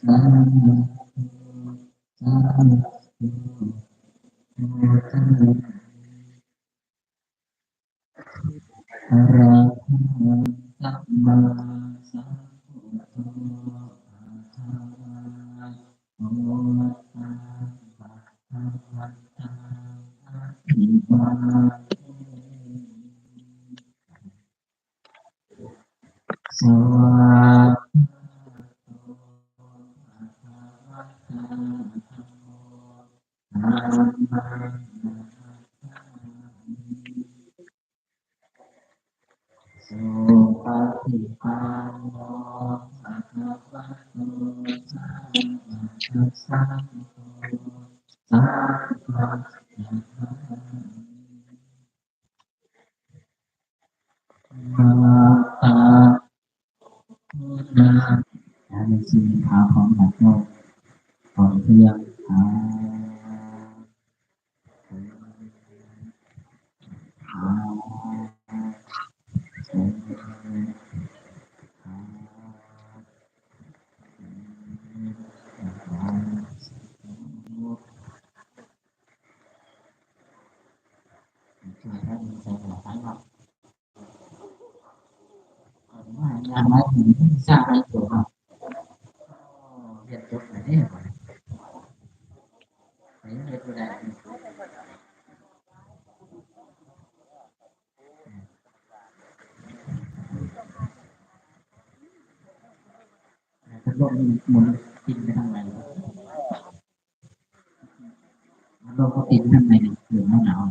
ສາທຸ ສາທຸ ອະຣະຫັງ ສຳມາສຳພຸດໂທ ອະຣະຫະໂຕ ສຳມາສຳພຸດໂທ ສະວາຄາໂຕ ອະຣະຫະໂຕ ສຳມາສຳພຸດໂທ ສຸປະຕິປັນໂນ ພະຄະວະໂຕ ສາວະກະສັງໂຄ ສາວະກະສັງໂຄ ຍະຖາ ອັນນີ້ຊິມີຂາວຂອງໝາກໂນດ ຂອງເພື່ອນ ຮຽນຈົບແລ້ວເດ້ ໄປເຮັດບໍ່ໄດ້ ພັດລົມໝູນປິ່ນໄປທາງໃດ? ພັດລົມກໍປິ່ນໄປທາງໃດນີ້? ລົມໜາວ.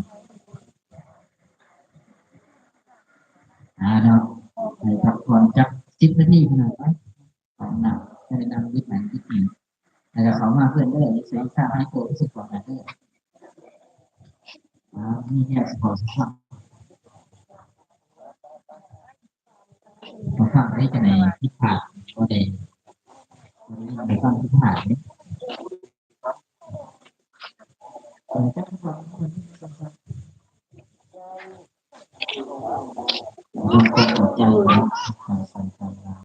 ອ່າ ເນາະ ໃຫ້ພັກຜ່ອນຈັກສິບນາທີເທົ່ານັ້ນໄປ. ເຂົ້າຫ້ອງນ້ຳ ໃຫ້ໄດ້ນັ່ງດິບໜັງກິນອີກ ແລ້ວກໍເຂົ້າມາເພື່ອນເດີ ໃສ່ຊາໃຫ້ໂກ ໄປສະກອນກັນເດີ. ອ່າ ມີແນວສະເພາະສະພາບ ພາສາໄທຈັ່ງໃດຜິດພາດ ບໍ່ໄດ້ ບໍ່ໄດ້ຍິນໄດ້ຟັງຜິດພາດເດ້. ຄວາມເຂົ້າໃຈເນາະ ຂອງ